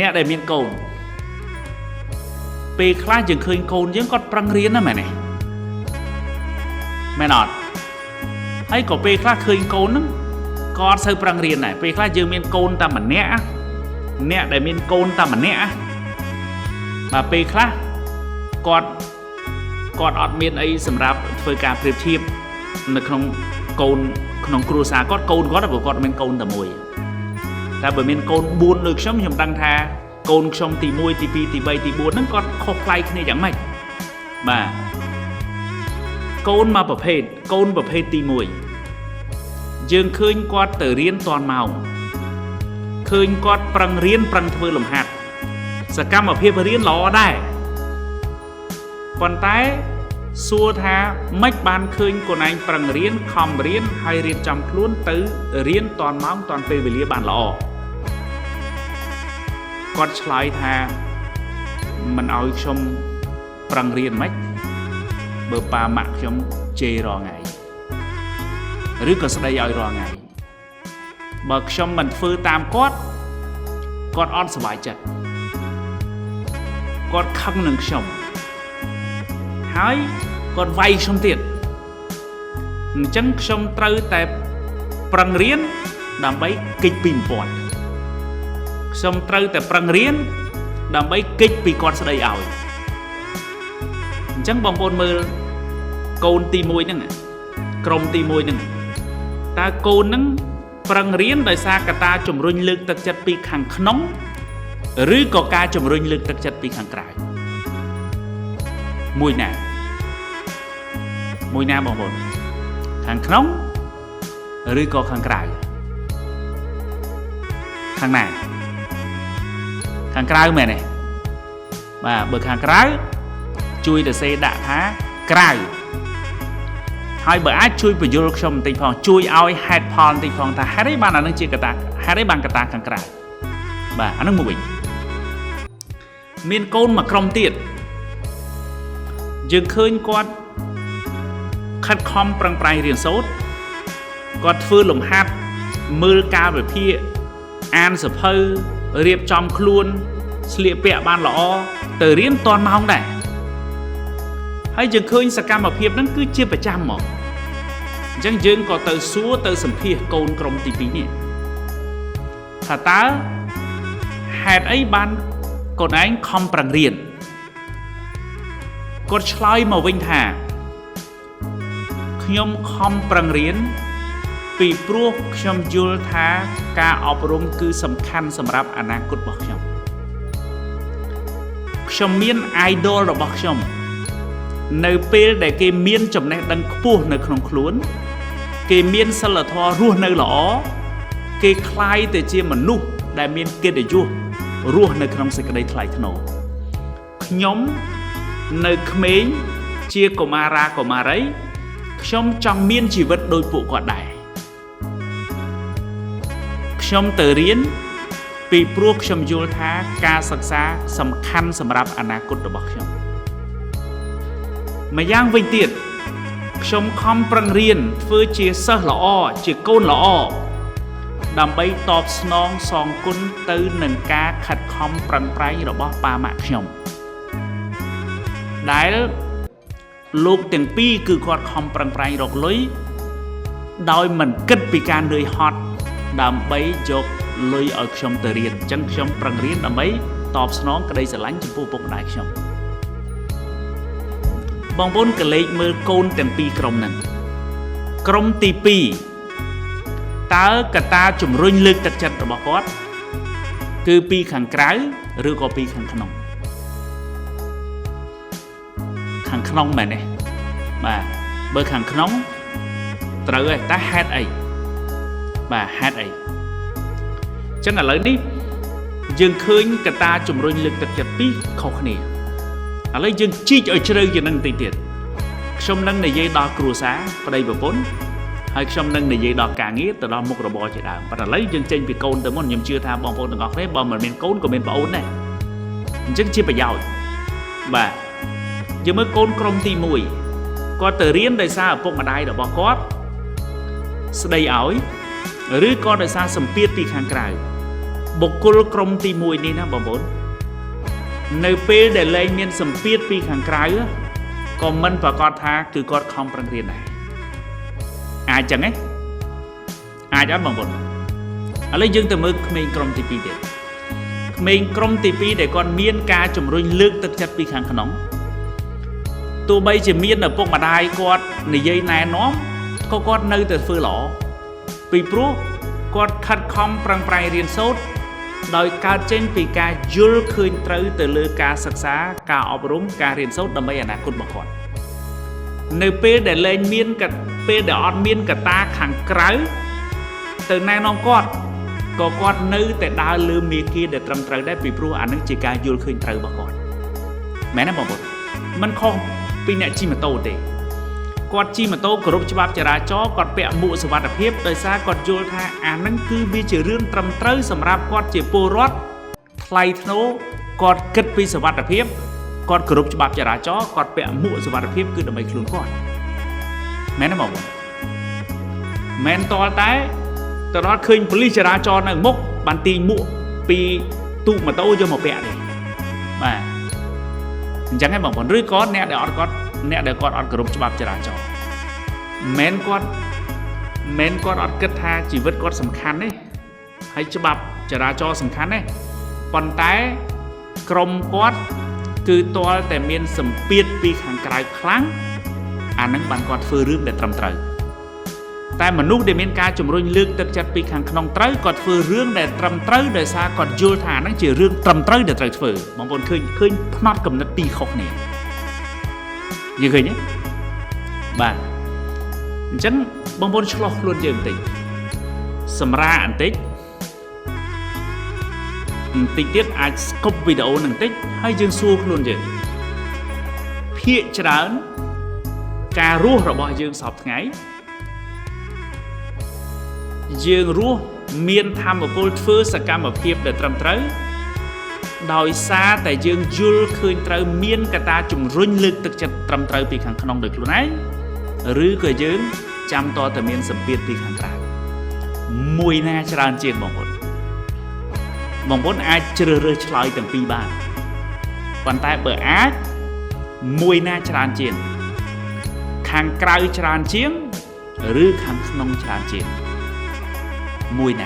អ្នកដែលមានកូនពេលខ្លះយើងឃើញកូនយើងគាត់ប្រឹងរៀនណាមែនទេមែនអត់ហើយក៏ពេលខ្លះឃើញកូនហ្នឹងក៏អត់សូវប្រឹងរៀនដែរពេលខ្លះយើងមានកូនតែម្នាក់អ្នកដែលមានកូនតែម្នាក់បាទពេលខ្លះគាត់គាត់អត់មានអីសម្រាប់ធ្វើការប្រៀបធៀបនៅក្នុងកូនក្នុងគ្រួសារគាត់កូនគាត់ព្រោះគាត់មានកូនតែមួយតែបើមានកូន4ដូចខ្ញុំខ្ញុំដឹងថាកូនខ្ញុំទី1ទី2ទី3ទី4ហ្នឹងគាត់ខុសប្លែកគ្នាយ៉ាងម៉េចបាទកូនមកប្រភេទកូនប្រភេទទី1យើងឃើញគាត់ទៅរៀនតាន់ម៉ោងឃើញគាត់ប្រឹងរៀនប្រឹងធ្វើលំហាត់សកម្មភាពរៀនល្អដែរប៉ុន្តែសួរថាម៉េចបានឃើញកូនឯងប្រឹងរៀនខំរៀនហើយរៀបចំខ្លួនទៅរៀនតាន់ម៉ោងតាន់ពេលវេលាបានល្អគាត់ឆ្លើយថាមិនឲ្យខ្ញុំប្រឹងរៀនម៉េចបើប៉ាម៉ាក់ខ្ញុំជេររាល់ថ្ងៃឬក៏ស្ដីឲ្យរាល់ថ្ងៃបើខ្ញុំមិនធ្វើតាមគាត់គាត់អត់សប្បាយចិត្តគាត់ខឹងនឹងខ្ញុំហើយគាត់វាយខ្ញុំទៀតអញ្ចឹងខ្ញុំត្រូវតែប្រឹងរៀនដើម្បីគេចពីបំពាន់ខ្ញុំត្រូវតែប្រឹងរៀនដើម្បីគេចពីគាត់ស្ដីឲ្យអញ្ចឹងបងប្អូនមើលកូនទី1ហ្នឹងក្រុមទី1ហ្នឹងតើកូនហ្នឹងប្រឹងរៀនដោយសារកត្តាជំរុញលើកទឹកចិត្តពីខាងក្នុងឬក៏ការជំរុញលើកទឹកចិត្តពីខាងក្រៅមួយណាមួយណាបងប្អូនខាងក្នុងឬក៏ខាងក្រៅខាងណាខាងក្រៅមែនទេបាទបើខាងក្រៅជួយទៅសេដាក់ថាក្រៅហើយបើអាចជួយបញ្យល់ខ្ញុំបន្តិចផងជួយឲ្យហេតុផលបន្តិចផងថាហេតុអីបានអានឹងជាកត្តាហេតុអីបានកត្តាខាងក្រៅបាទអានឹងមួយមានកូនមួយក្រុមទៀតយើងឃើញគាត់ខិតខំប្រឹងប្រែងរៀនសូត្រគាត់ធ្វើលំហាត់មើលកាលវិភាគអានសភៅរៀបចំខ្លួនស្លៀកពាក់បានល្អទៅរៀនតាន់ម៉ោងដែរហើយយើងឃើញសកម្មភាពហ្នឹងគឺជាប្រចាំមកអញ្ចឹងយើងក៏ទៅសួរទៅសម្ភាសកូនក្រុមទី2នេះថាតើហេតុអីបានកូនឯងខំប្រឹងរៀនគាត់ឆ្លើយមកវិញថាខ្ញុំខំប្រឹងរៀនពីព្រោះខ្ញុំយល់ថាការអប់រំគឺសំខាន់សម្រាប់អនាគតរបស់ខ្ញុំខ្ញុំមាន idol របស់ខ្ញុំនៅពេលដែលគេមានចំណេះដឹងខ្ពស់នៅក្នុងខ្លួនគេមានសិលធម៌រស់នៅល្អគេក្លាយទៅជាមនុស្សដែលមានកិត្តិយសរស់នៅក្នុងសេចក្តីថ្លៃថ្នូរខ្ញុំនៅក្មេងជាកុមារាកុមារីខ្ញុំចង់មានជីវិតដូចពួកគាត់ដែរខ្ញុំទៅរៀនពីព្រោះខ្ញុំយល់ថាការសិក្សាសំខាន់សម្រាប់អនាគតរបស់ខ្ញុំម្យ៉ាងវិញទៀតខ្ញុំខំប្រឹងរៀនធ្វើជាសិស្សល្អជាកូនល្អដើម្បីតបស្នងសងគុណទៅនឹងការខិតខំប្រឹងប្រែងរបស់ប៉ាម៉ាក់ខ្ញុំដែលលោកទាំងពីរគឺគាត់ខំប្រឹងប្រែងរកលុយដោយមិនគិតពីការនឿយហត់ដើម្បីយកលុយឲ្យខ្ញុំទៅរៀនអញ្ចឹងខ្ញុំប្រឹងរៀនដើម្បីតបស្នងក្តីស្រឡាញ់ចំពោះឪពុកម្ដាយខ្ញុំបងប្អូនកលេចមើលកូនទាំងពីរក្រុមហ្នឹងក្រុមទី2តើកត្តាជំរុញលើកទឹកចិត្តរបស់គាត់គឺពីខាងក្រៅឬក៏ពីខាងក្នុងខាងក្នុងមែនទេបាទបើខាងក្នុងត្រូវហើយតែហេតុអីបាទហេតុអីអញ្ចឹងឥឡូវនេះយើងឃើញកត្តាជំរុញលើកទឹកចិត្តពីរខុសគ្នាឥឡូវយើងជីកឲ្យជ្រៅជាងនឹងបន្តិចទៀតខ្ញុំនឹងនិយាយដល់គ្រួសារប្តីប្រពន្ធហើយខ្ញុំនឹងនិយាយដល់ការងារទៅដល់មុខរបរជាដើមប៉ុន្តែឥឡូវយើងចេញពីកូនទៅមុនខ្ញុំជឿថាបងប្អូនទាំងអស់គ្នាបើមិនមានកូនក៏មានប្អូនដែរអញ្ចឹងជាប្រយោជន៍បាទយើងមើលកូនក្រុមទី1គាត់ទៅរៀនដោយសារឪពុកម្ដាយរបស់គាត់ស្ដីឲ្យឬក៏ដោយសារសម្ពាធពីខាងក្រៅ បុគ្គលក្រុមទី1នេះណាបងប្អូននៅពេលដែលលែងមានសម្ពាធពីខាងក្រៅក៏មិនប្រកាសថាគឺគាត់ខំប្រឹងរៀនដែរអាចចឹងទេអាចអត់បងប្អូនឥឡូវយើងទៅមើលក្មេងក្រុមទី2ទៀតក្មេងក្រុមទី2ដែលគាត់មានការជំរុញលើកទឹកចិត្តពីខាងក្នុងទោះបីជាមានឪពុកម្ដាយគាត់និយាយណែនាំក៏គាត់នៅតែធ្វើល្អពីព្រោះគាត់ខិតខំប្រឹងប្រែងរៀនសូត្រដោយកើតចេញពីការយល់ឃើញត្រូវទៅលើការសិក្សាការអប់រំការរៀនសូត្រដើម្បីអនាគតរបស់គាត់នៅពេលដែលលែងមានកពេលដែលអត់មានកត្តាខាងក្រៅទៅណែនាំគាត់ក៏គាត់នៅតែដើរលើមាគ៌ាដែលត្រឹមត្រូវដែរពីព្រោះអានឹងជាការយល់ឃើញត្រូវរបស់គាត់មែនទេបងប្អូនមិនខុសពីអ្នកជិះម៉ូតូទេគាត់ជិះម៉ូតូគោរពច្បាប់ចរាចរណ៍គាត់ពាក់មួកសុវត្ថិភាពដោយសារគាត់យល់ថាអានឹងគឺវាជារឿងត្រឹមត្រូវសម្រាប់គាត់ជាពលរដ្ឋថ្លៃថ្នូរគាត់គិតពីសុវត្ថិភាពគាត់គោរពច្បាប់ចរាចរណ៍គាត់ពាក់មួកសុវត្ថិភាពគឺដើម្បីខ្លួនគាត់មែនទេបងប្អូនមែនតលតែទៅដល់ឃើញប៉ូលីសចរាចរណ៍នៅមុខបានទាញមួកពីទូកម៉ូតូយកមកពាក់ទេបាទអញ្ចឹងឯងបងប្អូនឬក៏អ្នកដែលអត់គាត់អ្នកដែលគាត់អត់គោរពច្បាប់ចរាចរណ៍មែនគាត់មែនគាត់អត់គិតថាជីវិតគាត់សំខាន់ទេហើយច្បាប់ចរាចរណ៍សំខាន់ទេប៉ុន្តែក្រុមគាត់គឺទាល់តែមានសម្ពាធពីខាងក្រៅខ្លាំងអានឹងបានគាត់ធ្វើរឿងដែលត្រឹមត្រូវតែមនុស្សដែលមានការជំរុញលើកទឹកចិត្តពីខាងក្នុងត្រូវគាត់ធ្វើរឿងដែលត្រឹមត្រូវដោយសារគាត់យល់ថាហ្នឹងជារឿងត្រឹមត្រូវដែលត្រូវធ្វើបងប្អូនឃើញផ្នត់គំនិតពីរខុសគ្នាយើងឃើញទេបាទអញ្ចឹងបងប្អូនឆ្លោះខ្លួនយើងបន្តិចសម្រាកបន្តិចបន្តិចទៀតអាចស្គប់វីដេអូនឹងបន្តិចហើយយើងសួរខ្លួនយើងភាគច្រើនការរស់របស់យើងសពថ្ងៃយើងរស់មានធម៌ពលធ្វើសកម្មភាពដែលត្រឹមត្រូវដោយសារតែយើងយល់ឃើញត្រូវមានកត្តាជំរុញលើកទឹកចិត្តត្រឹមត្រូវពីខាងក្នុងដោយខ្លួនឯងឬក៏យើងចាំតតែមានសម្ពាធពីខាងក្រៅមួយណាច្រើនជាងបងប្អូនបងប្អូនអាចជ្រើសរើសឆ្លើយទាំងពីរបានប៉ុន្តែបើអាចមួយណាច្រើនជាងខាងក្រៅច្រើនជាងឬខាងក្នុងច្រើនជាងមួយណា